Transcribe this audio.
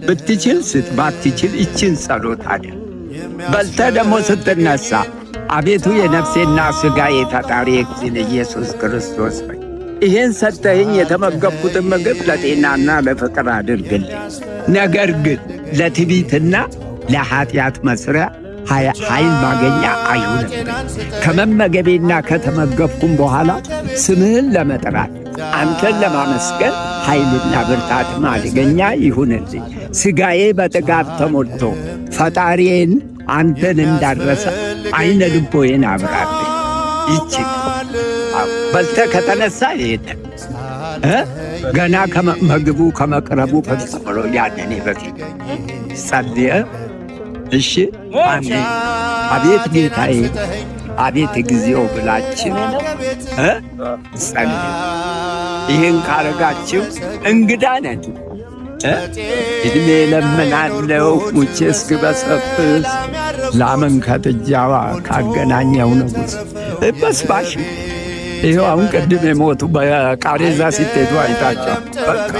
ብትችል ስጥ፣ ባትችል ይችን ጸሎት አድርግ። በልተህ ደግሞ ስትነሳ አቤቱ የነፍሴና ሥጋዬ ፈጣሪ እግዚእነ ኢየሱስ ክርስቶስ ሆይ፣ ይህን ሰጠኸኝ፣ የተመገብኩትን ምግብ ለጤናና ለፍቅር አድርግልኝ። ነገር ግን ለትዕቢትና ለኃጢአት መስሪያ ኃይል ማገኛ አይሁንብኝ። ከመመገቤና ከተመገብኩም በኋላ ስምህን ለመጥራት፣ አንተን ለማመስገን ኃይልና ብርታት ማገኛ ይሁንልኝ። ሥጋዬ በጥጋብ ተሞልቶ ፈጣሪዬን አንተን እንዳረሳ አይነ ልቦዬን አብራልኝ። ይቺ በልተህ ከተነሳ ይሄንን ገና ምግቡ ከመቅረቡ በፊት ብሎ ያንን በፊት ጸልየ፣ እሺ አሜን፣ አቤት ጌታዬ፣ አቤት እግዚኦ ብላችሁ ጸልዩ። ይህን ካረጋችሁ እንግዳ ነን። እድሜ ለምናለው ሙቼ እስክበሰብስ ላምን ከጥጃዋ ካገናኘው ንጉሥ በስባሽ። ይኸው አሁን ቅድም የሞቱ በቃሬዛ ሲትሄዱ አይታቸው በቃ።